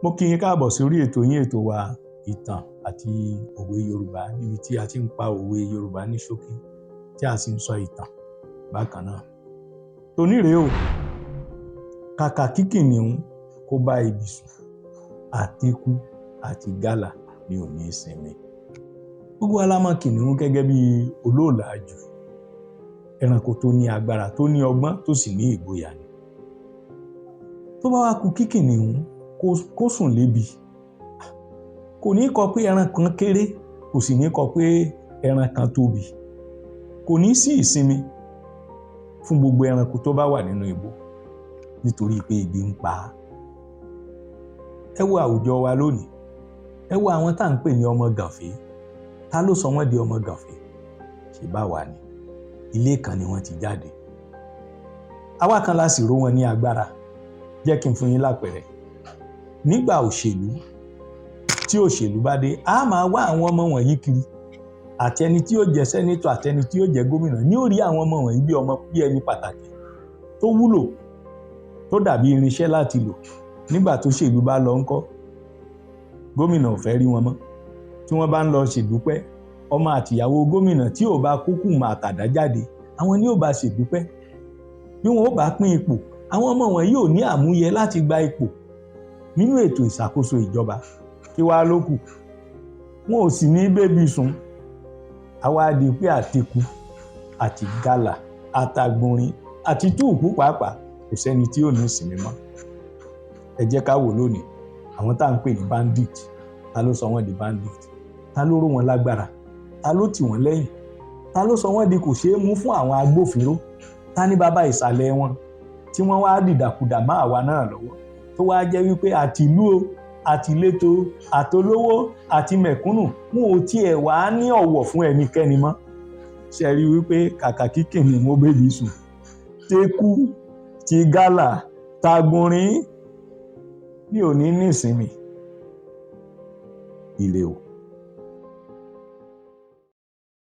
Mo kí yín káàbọ̀ sórí ètò yín, ètò wa, ìtàn àti òwe Yorùbá, níbi tí a ti ń pa òwe Yorùbá ní ṣókí, tí a sì ń sọ ìtàn bákan náà. Tòní rèé o, kàkà kí kìnìún kó bá ebi sùn, àteku àti gálà ni ò ní sinmi. Gbogbo wa la mọ̀ kìnìún gẹ́gẹ́ bí olóòlàjù, ẹranko tó ní agbára, tó ní ọgbọ́n, tó sì ní ìgboyà ni. Tó bá wá ku kí kìnìún kó sùn lébi, kò ní kọ pé ẹran kan kéré, kò sì ní kọ pé ẹran kan tóbi. Kò ní sí ìsinmi fún gbogbo ẹranko tó bá wà nínú igbó nítorí pé ebi ń pa á. Ẹ wo àwùjọ wa lónìí, ẹ wo àwọn tá à ń pè ní ọmọ gànfẹ́. Ta ló sọ wọ́n di ọmọ gànfẹ́? Ṣe bá wà ní ilé kan ni wọ́n ti jáde? Àwa kan la sì ró wọn ní agbára. Jẹ́ kí n fún yín lápẹẹrẹ. Nígbà òṣèlú, tí òṣèlú bá dé, a máa wá àwọn ọmọ wọ̀nyí kiri, àti ẹni tí yóò jẹ́ senator, àti ẹni tí yóò jẹ́ gómìnà, ní ó rí àwọn ọmọ wọ̀nyí bí ọmọ, bí ẹni pàtàkì tó wúlò, tó dàbí irinṣẹ́ láti lò. Nígbà tó ṣèlú bá lọ ńkọ́? Gómìnà ò fẹ́ rí wọn mọ́. Tí wọ́n bá ń lọ ṣèdúpẹ́, ọmọ àtìyàwó gómìnà tí ò bá kúkú mà àtàdá jáde, àwọn ni ò bá ṣèdúpẹ́. Bí wọn ò bá pín ipò, àwọn ọmọ wọn yóò ní àmúyẹ láti gba ipò nínú ètò ìṣàkóso ìjọba. Kí wàá ló kù? Wọn ò sì ní bébí sùn. Àwa di pé àteku àti gálà àtàgbọ̀nrín àti túùkú pàápàá, kò sẹ́ni tí ò ní ìsinmi mọ́. Ẹ jẹ́ ká wò lónìí, àwọn tá à ń pè ní bandit, ta ló sọ wọ́n di bandit? Ta ló ró wọn lágbára? Ta ló tì wọ́n lẹ́yìn? Ta ló sọ wọ́n di kò ṣeé mú fún àwọn agbófinró? Ta ní bàbá ìsàlẹ̀ wọn tí wọ́n wá dìdàkudà má àwa náà lọ́wọ́, tó wá jẹ́ wípé àtìlú o, àtìlétò, àtolówó àti mẹ̀kúnnù, wọn ò tiẹ̀ wá ní ọ̀wọ̀ fún ẹnikẹ́ni mọ́? Ṣe rí wípé kàkà kí kìnìún ó bébí sùn, teku ti gálà tagunrin ní òní nísinmi. Ire o.